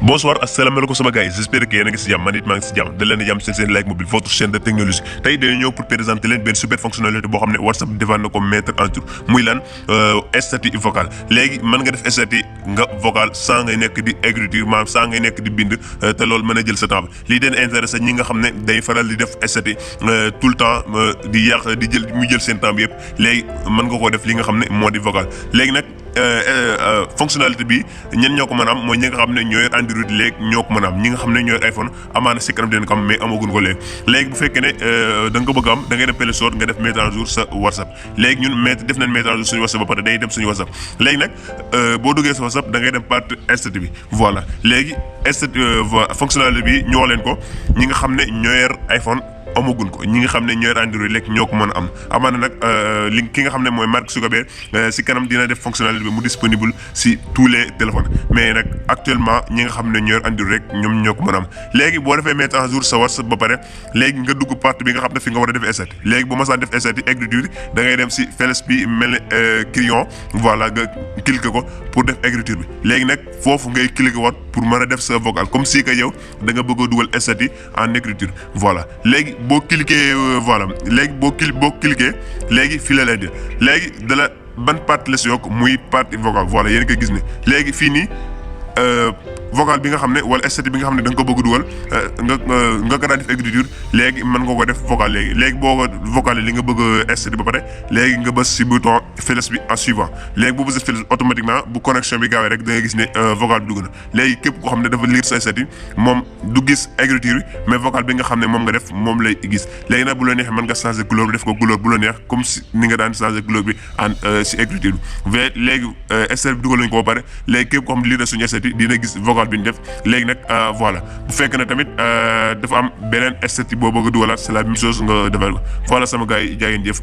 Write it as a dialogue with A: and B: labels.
A: Bonsoir, asalaamaaleykum sama gars yi j'espère que yéen a ngi si jàmm man it maa ngi si jàmm da leen di jàmm seen Like Mobile votre chaîne de technologie tey dañu ñëw pour présenter leen benn super fonctionnalité boo xam ne WhatsApp defar na ko mettre en jour muy lan statut vocal léegi mën nga def statut nga vocal sans ngay nekk di écriture maanaam sans ngay nekk di bind te loolu mën a jël sa temps lii den intéressé ñi nga xam ne day faral di def statut tout le temps di yàq di jël mu jël seen temps bi yëpp léegi mën nga koo def li nga xam ne moo di vocal léegi nag fonctionnalité bi ñen ñoo ko mën a am mooy ñi nga xam ne ñoo yor Android léegi ñoo ko mën a am ñi nga xam ne ñoo yor iPhone amaana si kanam dinañ ko am mais amaguñ ko léegi bu fekkee ne da nga ko bëgg am da ngay dem Play Store nga def mettre à jour sa WhatsApp léegi ñun def nañ mettre à jour suñu WhatsApp ba pare dañuy dem suñu WhatsApp léegi nag boo duggee sa WhatsApp da ngay dem partie statut bi voilà léegi statut fonctionnalité bi ñoo leen ko ñi nga xam ne ñoo yor iPhone amaguñ ko ñi nga xam ne ñooy Android léegi ñoo ko mën a am amaana nag li ki nga xam ne mooy Mark Zuckerberg si kanam dina def fonctionnalité bi mu disponible si tous les téléphones mais nag actuellement ñi nga xam ne ñooy Android rek ñoom ñoo ko mën a am léegi boo defee mettre en jour sa WhatsApp ba pare léegi nga dugg partie bi nga xam ne fi nga war a def statut léegi bu ma saa def statut écriture da ngay dem si flèche bi mel ne crayon voilà nga cliquer ko pour def écriture bi léegi nag foofu ngay cliquer waat pour mën a def sa vocal comme si que yow da nga bëgg a dugal statut en écriture voilà léegi boo cliquer voilà léegi boo cliquer léegi fii la lay di léegi da la ban partie la si yokk muy partie vocal voilà yéen a koy gis ne léegi fii nii vocal bi nga xam ne wala statut bi nga xam ne da nga ko bëgg dugal nga ko daan def écriture léegi mën nga ko def vocal léegi boo ko vocal li nga bëgg statut ba pare léegi nga bës si bouton flèche bi en suivant léegi bu bësee flèche automatiquement bu connexion bi gaawee rek da ngay gis ne vocal bi dugg na léegi képp koo xam ne dafa lire sa statut moom du gis écriture bi mais vocal bi nga xam ne moom nga def moom lay gis léegi nag bu la neexee mën nga changer couleur bi def ko couleur bu la neex comme si ni nga daan changer couleur bi en si écriture bi léegi statut bi dugal nañu ko ba pare léegi képp koo xam ne lire na suñu statut dina gis vocal bi ñu def léegi nag voilà bu fekkee ne tamit dafa am beneen statut boo bëgg a dugalaat c'est la même chose nga defal ko voilà sama gars yi jaa ngeen jëf